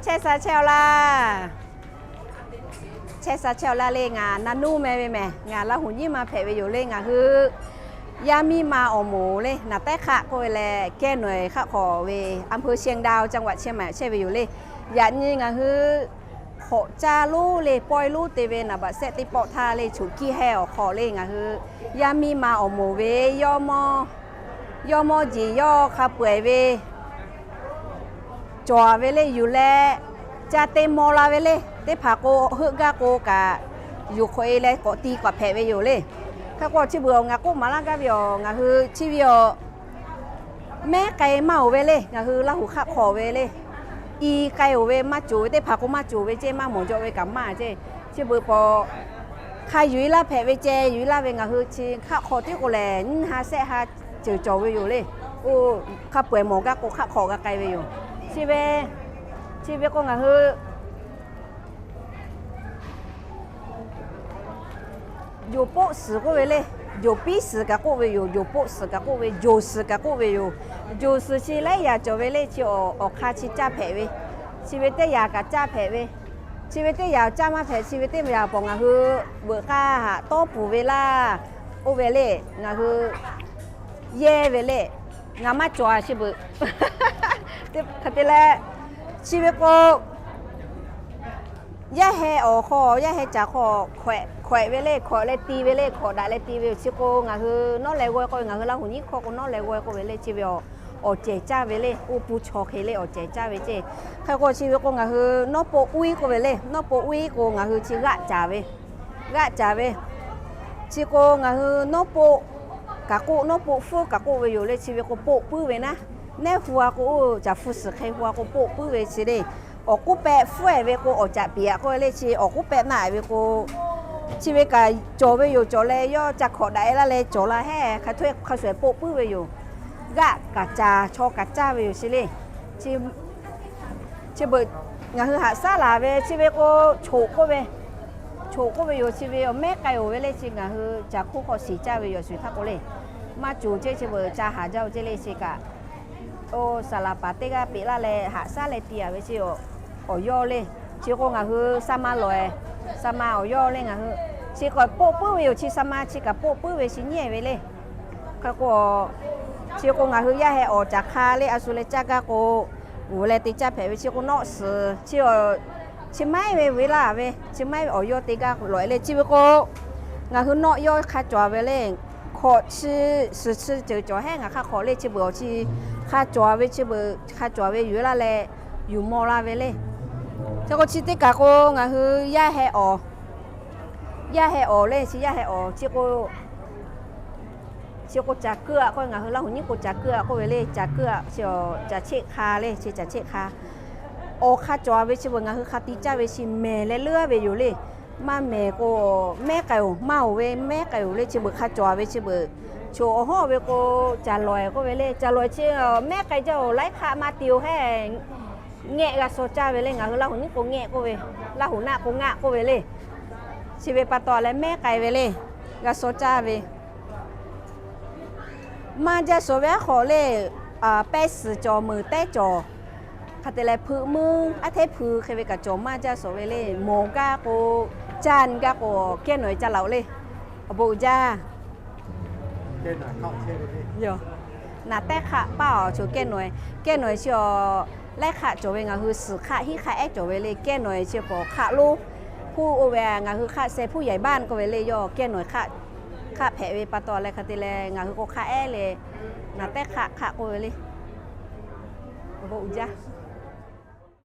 Chehˇ sha chehˇ-aw laˇ. Chehˇ sha chehˇ-aw laˇ le. Ngaˬ Na Nuˇ meh ve mehˬ. Ngaˬ Laˇ huˍ nyiˉ ma hpehꞈ ve yoˬ le. Ngaˬ hui yaˇ miˇ ma awˬ moˍ le, naˍ tehˉ hk'aˆ k'oˆ ve leh, Kehˉ nawehˬ hk'aˆ hk'awꞈ ve อำเภอเชียงดาว จังหวัดเชียงใหม่ chehˇ ve yoˬ le. Yaꞈ nyi ngaˬ hui hk'awꞈ caˇ lonˉ le, pawehˇ lonˉ te ve naˍ baꞈ shehˆ teˇ pawˆ htaˇ le, choˬ kiˇ heh awˬ hk'aw le ngaˬ hui yaˇ miˇ ma awˬ moˍ ve yawˇ mawˇ, yawˇ mawˇ jeˬ yawˇ hk'a peu-eˬ ve cawˬ ve le yuˬ leh, ca te maw la ve le. Teˇ hpaˍ k'o heuˆ gaˇ k'o kaꞈ, yuˬ hk'awꞈ-e leh k'awꞈ ti k'awꞈ hpehꞈ ve yoˬ le. Hk'e k'o chi beuꞈ awˬ ngaˬ k'oˆ maˍ laˇ gaˇ ve awˬ, ngaˬ hui chi ve awˬ mehˉ k'ai maˇ-oˬ ve le. Ngaˬ hui Laˇ huˍ hk'aˆ hk'awꞈ ve le, i k'ai-oˬ ve maˇ cawˬ ve, teˇ hpaˍ k'o maˇ cawˬ ve ceˇ, maˇ mawˬ jaw ve kaꞈ maˇ ceˇ. Chi beuꞈ k'awꞈ hk'a yuˬ-e laˇ hpehꞈ ve ceˇ, yuˬ-e laˇ ve ngaˬ hui chi hk'aˆ hk'awꞈ tiˉ k'o lehˬ, nyiˇ ha shehˆ ha ceuˬ cawˬ ve yoˬ le. Oˇ hk'a peu-eˬ mawˬ gaˇ k'o hk'aˆ hk'awꞈ g'a k'ai ve yoˬ. Chi ve, chi ve k'o ngaˬ hui Joˬ poˆ suhˍ k'oˆ ve le, joˬ piˉ suhˍ kaꞈ k'oˆ ve yoˬ, joˬ poˆ suhˍ kaꞈ k'oˆ ve, joˬ suhˍ kaꞈ k'oˆ ve yoˬ. Joˬ suhˍ chi laiˉ yaꞈ cawˬ ve le, chi awˬ hk'aˇ chi caˇ hpehꞈ ve, chi ve teˇ yaꞈ kaꞈ caˇ hpehꞈ ve, chi ve teˇ yaꞈ caˇ maˇ hpehꞈ, chi ve teˇ yaꞈ pawˬ ngaˬ hui veuꞈ k'aˇ haꞈ tawˉ puˍ ve laˇ. Oˇ ve le, ngaˬ hui yehˇ ve le, ngaˬ maˇ cawˬ-a chi beuꞈ. Hk'e te leh, chi ve k'o, yaˇ heh awˬ hk'aw, yaˇ heh caˬ hk'aw hkawehꞈ ve le, hkawehꞈ leh ti ve le, hkawꞈ daꞈ leh ti ve yoˬ. Chi k'o ngaˬ hui nawˉ leh g'awˇ k'oˆ ve, ngaˬ hui Laˇ huˍ nyiˉ hkawˇ k'o nawˉ leh g'awˇ k'oˆ ve le, chi ve awˬ cehˬ caˇ ve le, oˇ pu chaw hk'e le awˬ cehˬ caˇ ve ceˇ. Hk'e k'o chi ve k'o ngaˬ hui nawˉ poˆ uiˉ k'oˆ ve le, nawˉ poˆ uiˉ k'o ngaˬ hui chi g'aˆ caˍ ve, g'aˆ caˍ ve. Chi k'o ngaˬ hui nawˉ poˆ kaꞈ k'oˆ, nawˉ poˆ hpfuhˇ kaꞈ k'oˆ ve yoˬ le. Chi ve k'o poˆ puiˉ ve naˉ, neˉ hu-a k'o, oˇ caˬ hpu suhˍ hk'e hu-a k'o poˆ puiˉ ve chi le. Awˬ k'oˉ pehˆ hpfuhˇ-e ve k'o awˬ caꞈ piˍ-a k'oˆ ve le. Chi awˬ k'oˉ pehˆ naˆ-e ve k'o, chi ve kaꞈ cawˬ ve yoˬ. Cawˬ leh yawˇ ca hkawꞈ daꞈ-e laˇ leh cawˬ la hehˉ, hk'a htoˆ hk'a shuˍ-e poˆ puiˉ ve yoˬ. G'aˆ kaꞈ caˍ, chaw kaꞈ caˇ ve yoˬ chi le. Chi beuꞈ ngaˬ hui haꞈ shaˉ laˬ ve chi ve k'o, choˬ k'oˆ ve, choˬ k'oˆ ve yoˬ. Chi ve awˬ mehˉ k'ai-oˬ ve le. Chi ngaˬ hui caˬ hkuˇ hk'aw shiˍ caˇ ve yoˬ shuˍ htaˇ k'o le, maˇ cawˬ ceˇ, chi beuꞈ ca haˍ jaˇ-oˬ ceˇ le. Chi kaꞈ oˇ saˍ laˍ paˍ teˇ g'aˇ peꞈ laˇ leh haꞈ shaˉ leh ti-a ve chi awˬ yawˇ le. Chi k'o ngaˬ hui saˍ ma lawˬ-e, saˍ ma awˬ yawˇ le ngaˬ hui. Chi kaꞈ poˆ puiˉ ve yoˬ. Chi saˍ ma chi kaꞈ poˆ puiˉ ve chi nyi-e ve le. Hk'e k'o, chi k'o ngaˬ hui yaˇ heh awˬ caˬ hk'a le a shu leh caˇ gaˇ k'o, uˬ leh te caˇ hpehꞈ ve chi k'o nawˆ suhˍ chi, chi maiˉ ve ve laˇ ve, chi maiˉ ve awˬ yawˇ teˇ g'aˇ lawˬ-e le. Chi ve k'o ngaˬ hui nawˆ yawˇ hk'a cawˬ ve le. Hkawꞈ chi suhˍ chi ceuˬ cawˬ hehˉ ngaˬ hk'a hk'awꞈ le. Chi beuꞈ awˬ chi hk'a cawˬ ve, chi beuꞈ hk'a cawˬ ve yuˬ laˇ leh yuˬ maw la ve le. Chi k'o chi teˇ kaˬ k'o ngaˬ hui yaˇ heh awˬ, yaˇ heh awˬ le. Chi yaˇ heh awˬ chi k'o, chi k'o caˬ keu-a k'oˆ ve, ngaˬ hui Laˇ huˍ nyiˉ k'o caˬ keu-a k'oˆ ve le. Caˬ keu-a chi, caˬ cheˆ hk'a le. Chi caˬ cheˆ hk'a awˬ hk'a cawˬ ve chi beuꞈ ngaˬ hui hk'a ti caˇ ve chi mehˬ leh leuˉ-a ve yoˬ le. Maˇ mehˬ k'o mehˉ k'ai-oˬ, maˇ-oˬ ve mehˉ k'ai-oˬ le. Chi beuꞈ hk'a cawˬ ve chi beuꞈ, choˬ awˬ hawˉ ve k'o caˬ lawˬ-e k'oˆ ve le. Caˬ lawˬ-e chi mehˉ k'ai jaˇ-oˬ, laiˉ hk'aˆ maˇ te-oˬ hehˉ, ngehˆ g'a shaw caˇ ve le. Ngaˬ hui Laˇ huˍ nyiˉ k'o ngehˆ k'oˆ ve, Laˇ huˍ naˆ k'o ngaˆ k'oˆ ve le. Chi ve pa taw leh mehˉ k'ai ve le, g'a shaw caˇ ve. Maˇ jaˇ shawˍ ve aˉ hk'awꞈ le, pehˇ suhˍ cawˬ, meuˍ tehˉ cawˬ, hk'a te leh hpeuꞈ meuˇ aˉ hteˉ hpui hk'e ve kaꞈ cawˬ. Maˇ jaˇ shawˍ ve le, mawˬ gaˇ k'o, caˇ gaˇ k'o, kehˉ nawehˬ ca laˬ-oˬ le. Awˬ bon uiˍ jaˇ. Naˍ tehˉ hk'aˆ paˇ awˬ choˬ kehˉ nawehˬ, kehˉ nawehˬ chi awˬ laiˉ hk'aˆ cawˬ ve ngaˬ hui suhˍ hk'aˆ hinˉ hk'aˆ ehˉ cawˬ ve le. Kehˉ nawehˬ chi pawˬ hk'aˆ lonˉ hpuˇ oˇ ve ngaˬ hui hk'aˆ sheh hpuˇ yaiˬ baˆ k'oˆ ve le. Yawˇ kehˉ nawehˬ hk'aˆ hpehꞈ ve pa taw leh hk'a te leh ngaˬ hui k'o hk'aˆ ehˉ le, naˍ tehˉ hk'aˆ hk'aˆ k'oˆ ve le. Awˬ bon uiˍ jaˇ.